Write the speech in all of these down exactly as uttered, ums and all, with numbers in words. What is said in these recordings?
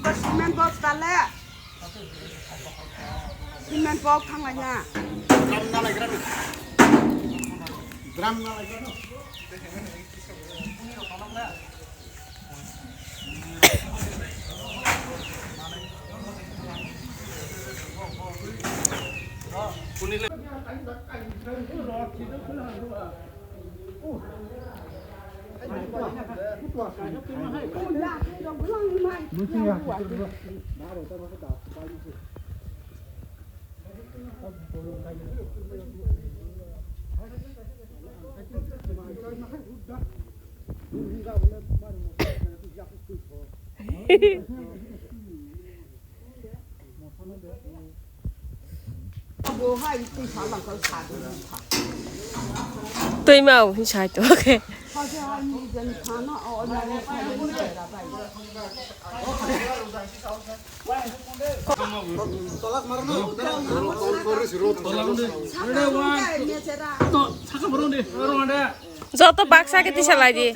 Cement box tale. Cement box thang lai na. Drum na lai gra. Drum na lai gra. Twi mau hin sai to, okay. Joto baksa khe tisa lai di.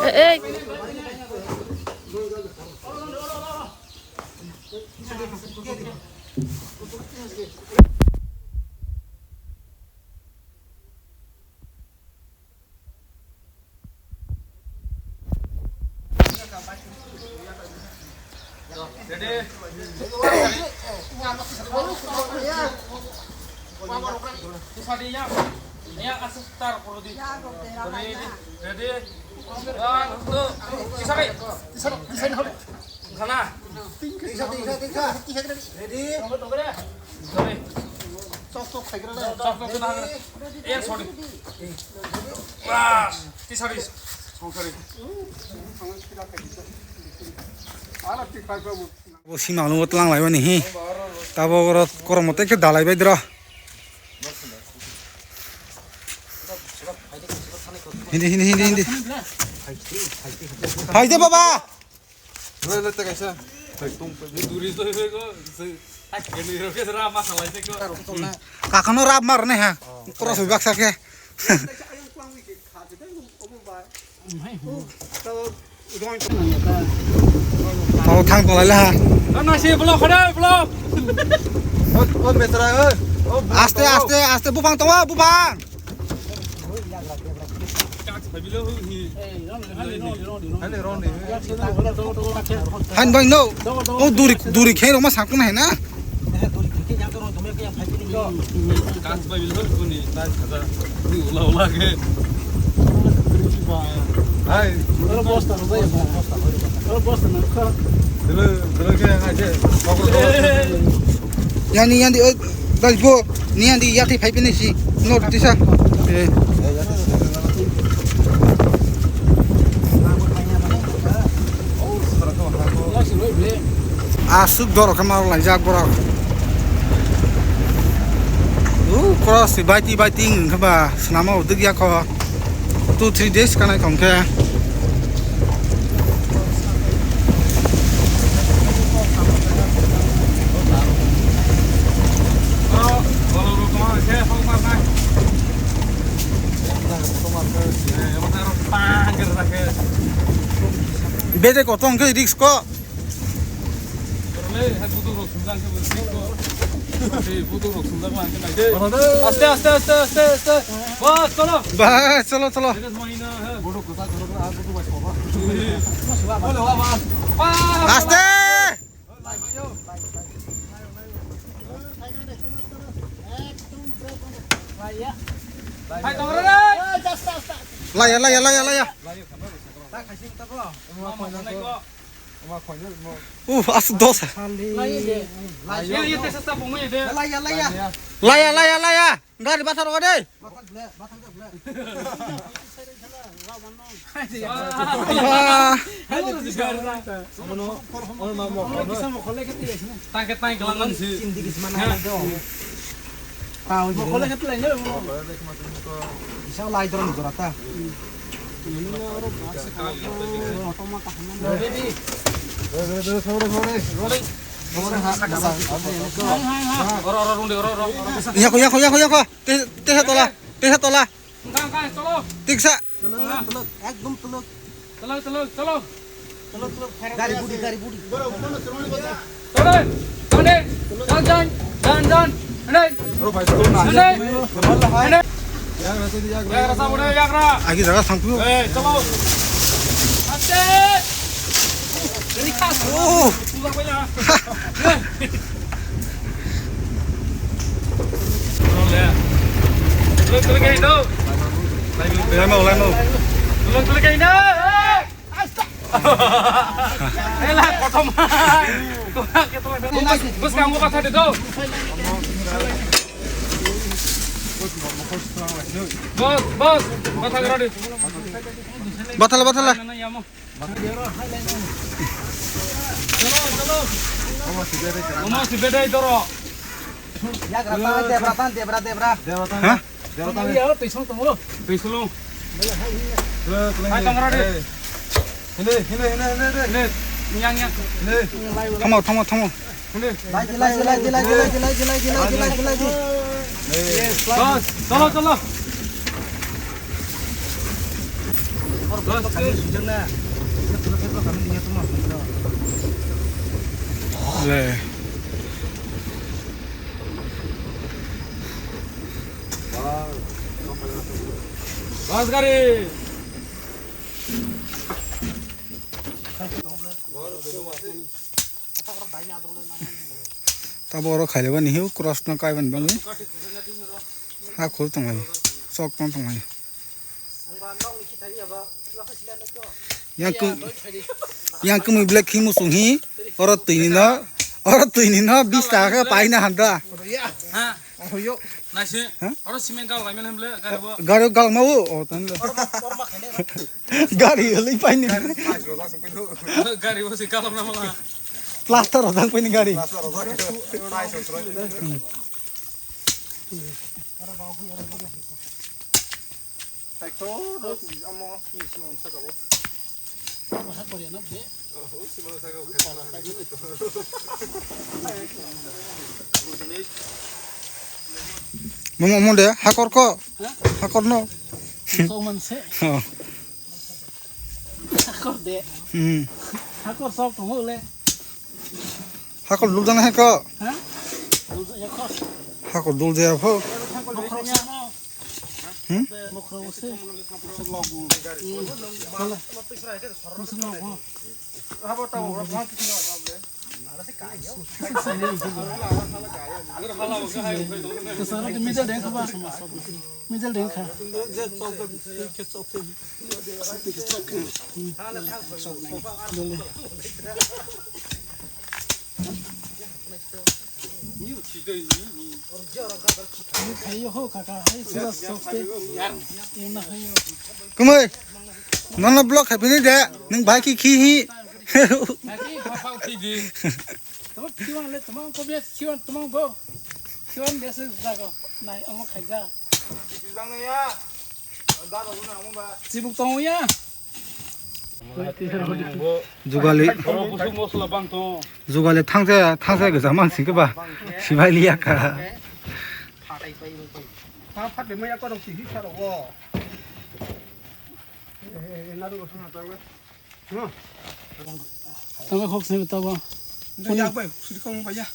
Ei, ei. Ready? One, two, three. Sana. Tingsa, tingsa, tingsa, tingsa, ready? Ready? Sok, sok, khaikra le. Sok, sok, kena. Eh, sorry. Bas, tisari. Sorry. Bo sima wngo tlang lai mani hi. Tabo oro kormo tei khe dalai bai dro. Hindi, hindi, hindi, hindi. Hai de baba. Lo, lo, te kaisa. Hai, tong pe. Duri to ko. Ai, kani ro ke ra ma salai se ko. Kakano rap mar ne ha. Toro soi baksa ke. Tao thang tong lai la ha. Ano si vlog khade vlog. O, o metra, o. O, aste, aste, aste, bupang tong, bupang. Han bai no. O duri, duri khe roma sakna hai na. Hai. Dulu, dulu khe ngai se. Yani, yani, oi, dai bo, ni yani yati phai pini si. No, tisa. Eh. Aswk doro khe ma laijak borok. U cross si baiti baiti wngkha ba swnamo dwgya kho. Two three days kanai thong khe. Bede ko tong khe risk ko. Aste, aste, aste, aste, aste. Bas, cholo. Bas, cholo, cholo. Aste. Laya, laya, laya, laya. Uf, as dos. Laya, laya, laya. Gari bathar ro de. Tangke tang kelangan si. Tao mo khole khe tlai no. Isa lai dron jora ta. Ready. Ready, ready, sorry, sorry. Rolling. Yako, yako, yako, yako. Te, te tola, te tola. Tiksa. Tuluk, tuluk, ekdom tuluk. Tuluk, tuluk, tuluk. Tuluk, tuluk, gari budi, gari budi. Tuluk, tuluk, jan, jan, jan, jan. Hene. Hene. Hene. Yagra, yagra, yagra. Agi jaga sangpio. Eh, chalo. Aste. Oh. Tulung, tulung kaino. Laimo, laimo. Tulung, tulung kaino. Ela, kotom. Bos, bos, kamu kata deh, tuh. Bos, bos, kata kata deh. Batala, batala. Nana, ya, mo. Omo si bedai doro. Yagra ta, debra ta, debra, debra. Debra ta. Ha? Debra ta. Iya, twi song tongo. Twi song. Hai, tongra de. Hene, hene, hene, hene, hene. Hene. Yang, yang. Hene. Thamo, thamo, thamo. Hene. Laji, laji, laji. Yes, boss. Chalo, chalo. Le. Bas gari. Tabo oro khailaiba ni hiu cross no kaiban bangwi. Ha khur tonglai. Sok tong tonglai. Yang kum-, yang kumui black himu sung hi. Oro twi ni no, oro twi ni no bis taka paina handa. Ha? Naisi. Ha? Oro cement gal laimani hemle gari bo. Gari gal mau. Oh, tan. Gari holi paini. Gari bo si kalam nama la. Plaster rojak paini gari. Mama, mama de, hakor ko. Ha? Hakor no. Sok man se. Oh. Hakor de. Hmm. Hakor sok tongo le. Hakor dul jana hakor. Ha? Dul jana hakor. Hakor dul jaya pho. Mokro se. Hmm? Mokro se. Hmm. Hala. Musu no. Middle deng kha ba? Middle deng kha. Dole. Khayo ho kaka, hai sura sok te. Ena khayo. Kumui, nono block khai phini de, nwng bai khi khi hi. Tamo khiwan le, tamo ko bes khiwan, tamo bo. Khiwan bes jago, nai omo khaija. Chibuk tongo ya. Jugali. Jugali thangsa, thangsa gesa mansing keba. Sibai liya ka. Tamo khok sini tabo. Yak bai, suri kong bai ya.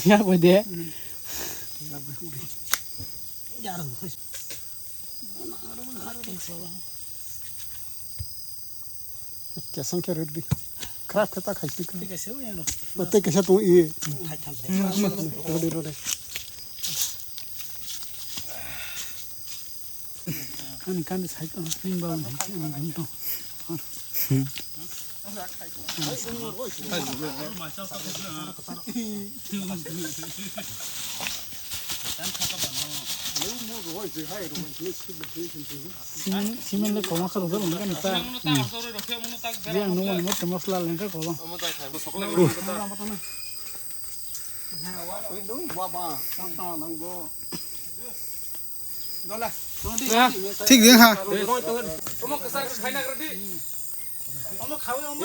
Yak bai de. Yak bai. Kesang khe rwdi. Khrap khe ta khai phi kha. Tei kaisa o yang rw. Tei kaisa tong i. Rode, rode. Ani kandi sai ko ning ba ni ani gun to. Simen, simen le koma kha rwjak nang kani ta. Jang nung mani mote mosla lengkha kolo. Thik de ha. Omo kwchar khaina rwdi. Omo khawi omo.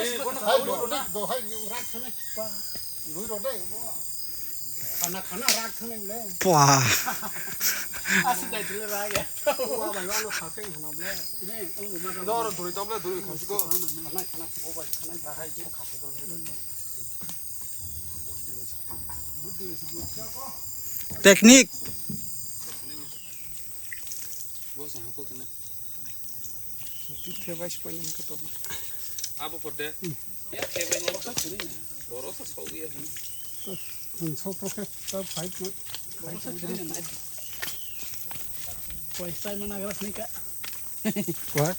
Lui rw de. Khana khana rak thang le. Pua. Asi dai tile rak ya. Wa bai wa no kha keng hana ble. He, ong ma. Dor duri toble duri khasi ko. Khana khana bo bai khana ba hai ko kha ko. Technique. Bo sa ko kena. Tithe bai spani ko to. Abo porde. Ya ke bai ni. Boro sa so ya. Ang so pro ke ta fight mo. Boro sa chiri na. Paisa mana garas ni ka. What?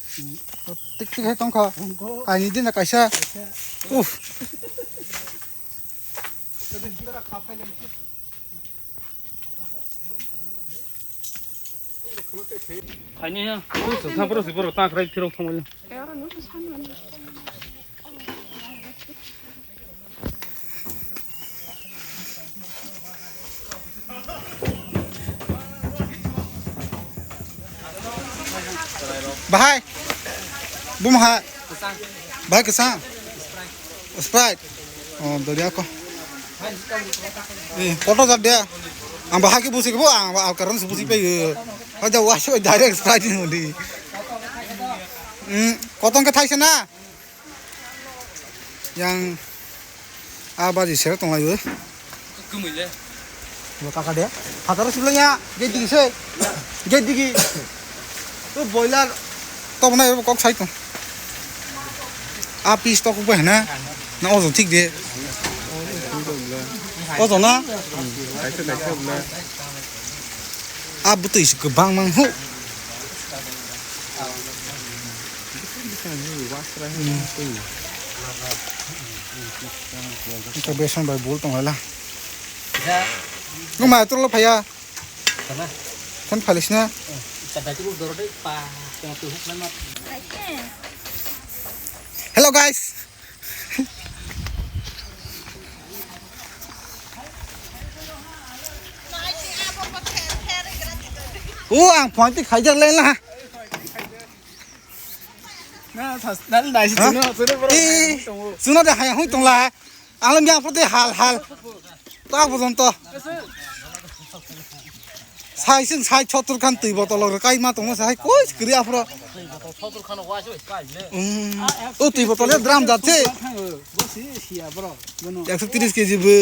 Tik tik hai tong kha. Ko. Ani din na kaisa. Kaisa. Uf. Khaini ha. Sa pro si pro ta khrai phirok thangmani. Bahai. Bumha. Bahai kesang. Sprite. Oh, dori ako. Eh, kotor jar dia. Ang bahai ke busi ke bo, ang ba karon se busi pe. Aja wah, direct Sprite ni muli. Hmm, kotong ke thaisa na. Yang abaji sero tong laio. Kumui le. Bo kaka de. Hataro sibla ya, gate digi se. Gate digi. To boiler. To bana kok sai to. A piece to kok ba na. Na ojo thik de. Ojo na. Kaisa kaisa bla. A bwtwi se kwbang mang hu. Ito beson bai bul tong hala. Nung ma tolo phaya. Sana. Kan phalis na. Sa dai tu doro dai pa. Tengah tu huk nama. Hello guys. O ang phone ti khaijak lai la. Na, sas-, na, na, si Ha? Chuno, chuno borok Eh, hai tongo. Chuno de hai hui tong la. Alam yang phote hal hal. Ta bojon to. Sai sing sai chotur khan twi botol rok kai ma tong sai koi skri afro. Um. O twi botol ya drum jat se. Bo si, si ya, bro. Bono. Ekso tris kg bo.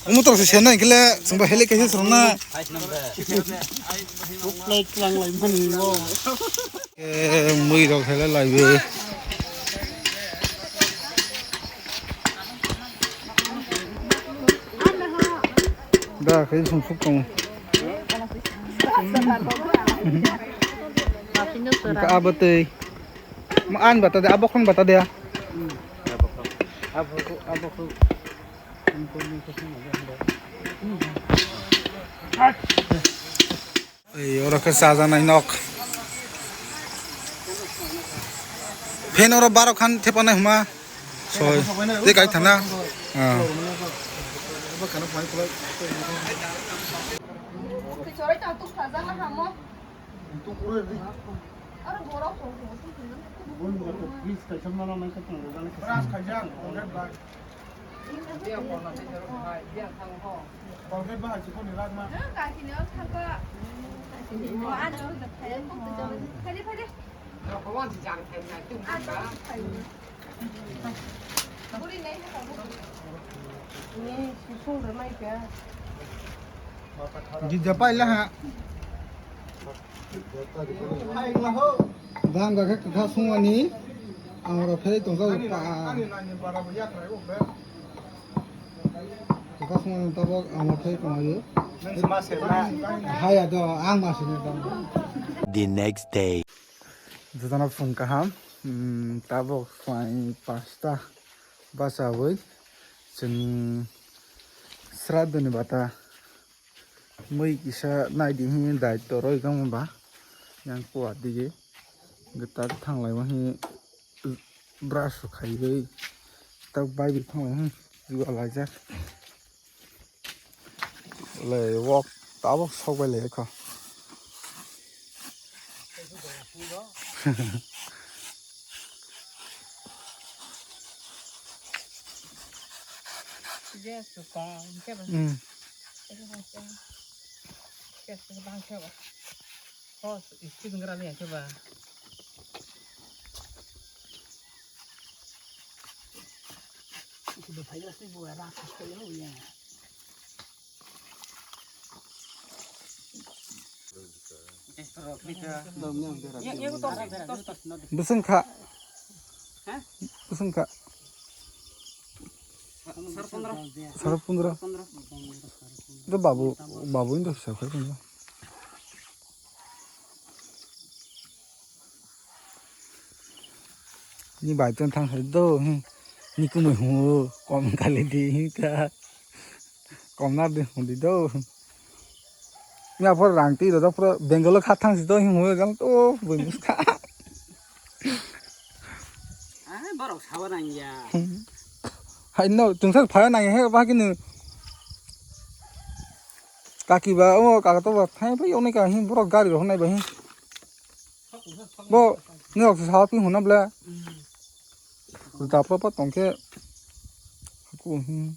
Omo tor se senai kele sumba hele kesi sumna. Plate lang lai mani bo. Eh, mui rok hele lai bo. Da, khe sum suk tong. Ka abatei. Ma an bata de, abokhong bata de. Ei, oro khe chajaknai nok. Fan oro baro khan thepanai hwnma. Soi. Tei kai thana. Ah. Jija paila ha. Dam ga khe kwkha sungmani. Ang oro phai tongjago pa. Kwkha sungmani tabok ang oro phai tongo. Haya do ang ma sini dam. The next day. Jotono phung kaham. Hmm, tabok phai pasta bachawi chwng sraddhoni bata. Mui kisa naidi hwnwi daityo rwgamo ba yang kuat dige gita thanglaiwi brush khaiwi tak bai bi thanglai hwn juga laijak le wok tabok sok bai le kho. Gas kong khe ba. Hmm. Gas bang khe ba. Hos, isi ngra le khe ba. Isi do phai gra si bu ra khe ya. Bwswng kha. Bwswng kha. Sar pondro. Do babu, babu indo hisab khai tongma. Ni bai chwng thang hai do, hmm. Ni kumui hungo, kom kali di, hinka. Kom na di, hundi do. Ni aphor rang twi rojak phuru Bengal o kha thang si do, hingo, jang to, bui muska. Ah, borok sawa nang ya. Hai no, tungsa phaya nang he, ba kini. Kaki ba, o, kaka to ba, thai ba, yoni ka, hin, borok gari rok nai ba, hin. Bo, ni rok sa pi huna bla. Japra pa tongke. Ku, hmm.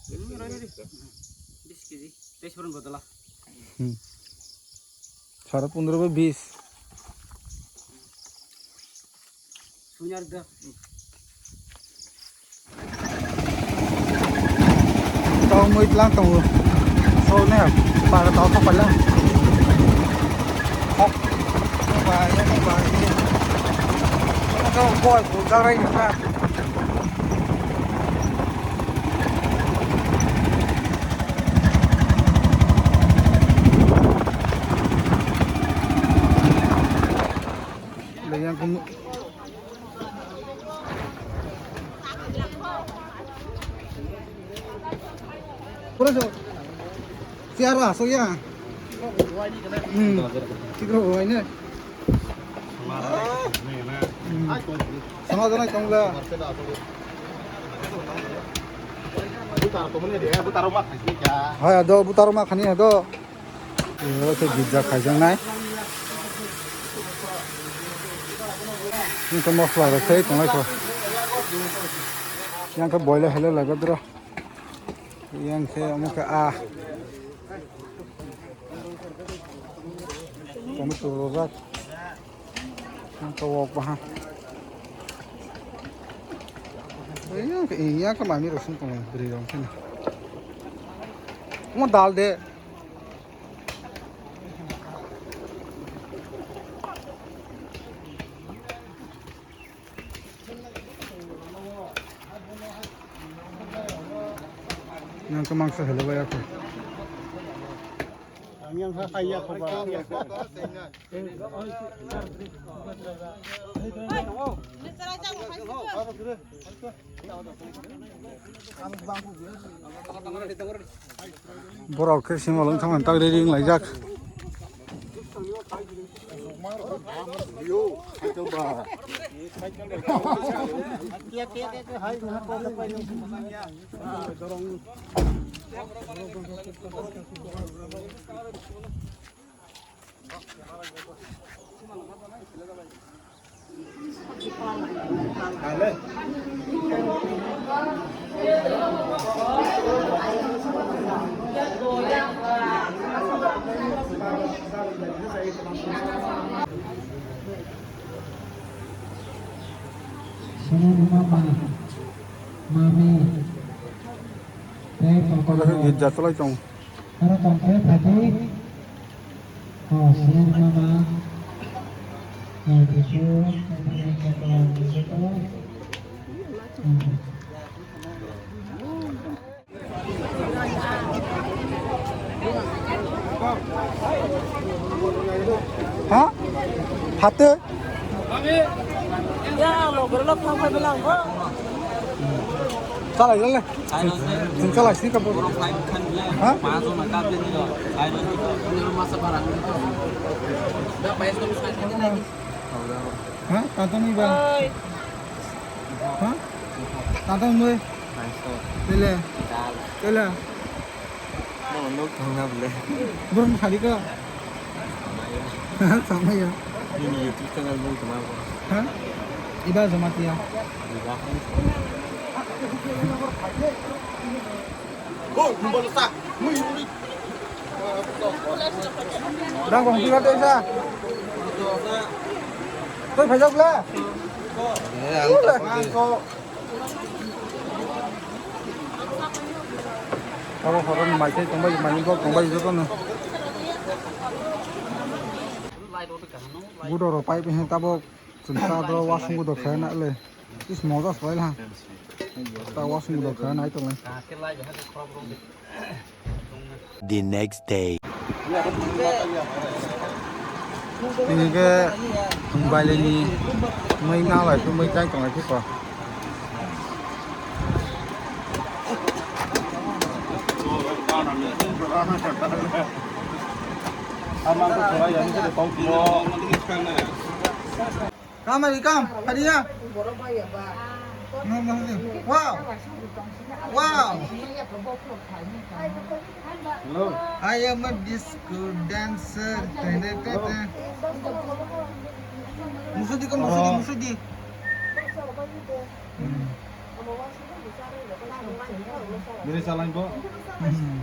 Hmm, roi, roi, roi. Bis kg. Teis purun bodola. Hmm. Sare pondro bai bis. Sunyar da. Tong mui tlang tongo. So ne, para tau thok pala. Hok. Ba, ya, ba, ya. Tong boy, bu jarai ni sa. Leyang kum. Pura so. Siara so ya. Hmm. Tikro wai ne. Hmm. Sama jana tongla. Hai ado butaro ma khani ado. Iyot khe gijja khaijaknai. Hingke mosla rok se tonglai kho. Yang khe boila helai laibadro. Yang khe omo khe a. Tomato rojak. Yang khe wok baha. Yang khe, yang khe mami rok song tonglai bwrwi rok khe. Omo dal de. Yang khe mangsa helai bai ya khe. Ang yang ha kaya ko ba. Borok khe sima lwng thangmani tak ready wng laijak. Sini mama, mami, tei tongkol. Git jatolai tong. Aro tongkhe phaidi. O, sir mama. O, bisu, sir mama. Ha? Hate? Ya, lo, lo, lo, lo, lo, lo. Chalai, chalai. Chwng chalai sini kapo. Ha? Ha? Tata nui ba? Ha? Tata nui? Tele. Tele. Borok sadi ka? Sama ya. Ini YouTube channel mung tama. Ha? Iba Jamatia. Rang kong tiga tesa. Toi phajak bla. Ang ko. Abo horoni mai tei tongbai, mai bo tongbai jotono. Budo rok pai bini tabok chwng ta do wasung budo khe na le. Is moja swai ha. Ta wasung budo khe na ai tonglai. The next day. Tini ke baileni mui nang lai, mui tai tong lai khe ko. Come, come, Faria. No, no, no. Wow. Wow. Hello. I am a disco dancer. Musudi ko, musudi, musudi. Hmm. Bini chalain bo. Hmm.